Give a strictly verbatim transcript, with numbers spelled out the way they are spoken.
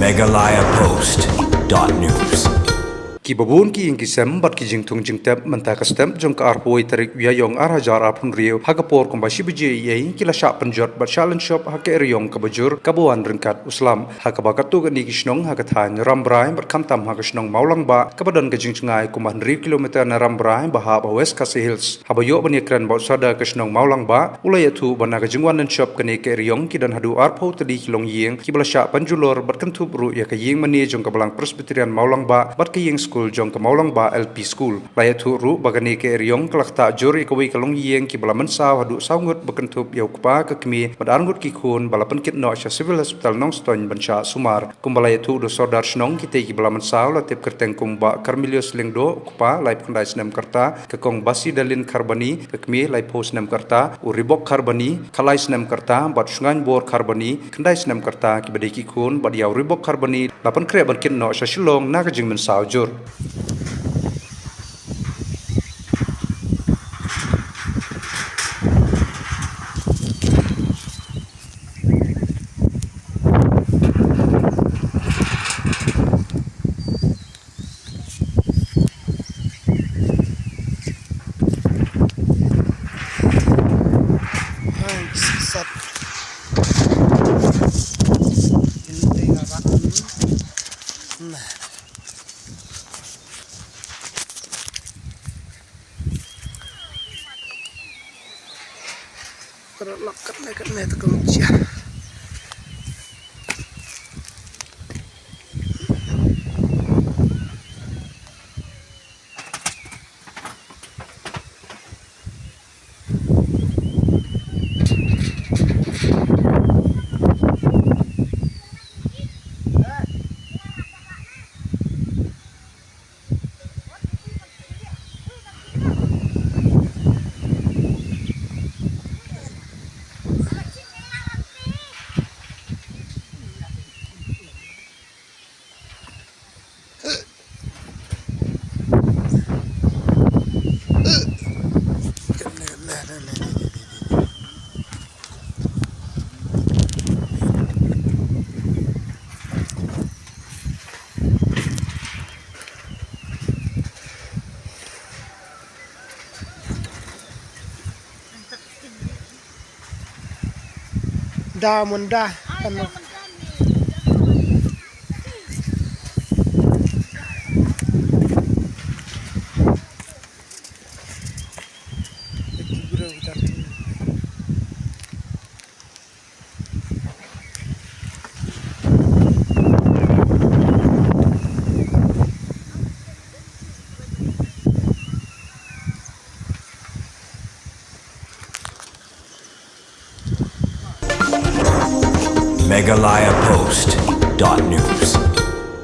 Meghalaya Post dot news. Ki babun ki ïing ki sem bad ki jingthung jingtep mynta ka step jong ka arphew tarik Ïaïong ar hajar arphew hynriew ha ka por kumba shi baje eiei ki la shah pynjot bad shah lynshop ha ka eriong kaba jur kaba wan ryngkat u slap. Ha kaba katto katne ki shnong ha ka thaiñ Rambrai bad khamtam ha ka shnong Mawlangbah kaba don ka jingjngai kumba hynriew kilometer na Rambrai ba hap ha West Khasi Hills. Haba ïoh ban ïakren bad u Sordar ka shnong Mawlangbah, u la ïathuh ba na ka jingwan lynshop kane ka eriong ki don haduh arphew tylli ki longïing kiba la shah pynjulor bad kynthup ruh ïa ka ïing mane jong ka Balang Presbyterian Mawlangbah bad ka ïing skul jong ka Mawlangbah L P School. La ïathuh ruh ba kane ka eriong ka la ktah jur ïa kawei ka longïing kiba la mynsaw haduh saw ngut ba kynthup ïa u kpa, ka kmie bad ar ngut ki khun ba la pynkit noh sha Civil Hospital Nongstoiñ ban shah sumar. Kumba la ïathuh da u Sordar shnong, kitei kiba la mynsaw la tip kyrteng kum u Bah Carmelius Lyngdoh, u kpa laiphew khyndai snem ka rta, ka kong Basidalin Kharbani, ka kmie laiphew snem ka rta, u Ribok Kharbani khatlai snem ka rta bad u Shngainbor Kharbani khyndai snem ka rta, kiba dei ki khun bad ïa u Ribok Kharbani la pynkhreh ban kit noh sha Shillong na ka jingmynsaw jur. Ka rot lap katne katne te ka mut jia. Da mun da. Ano. Meghalaya Post dot news.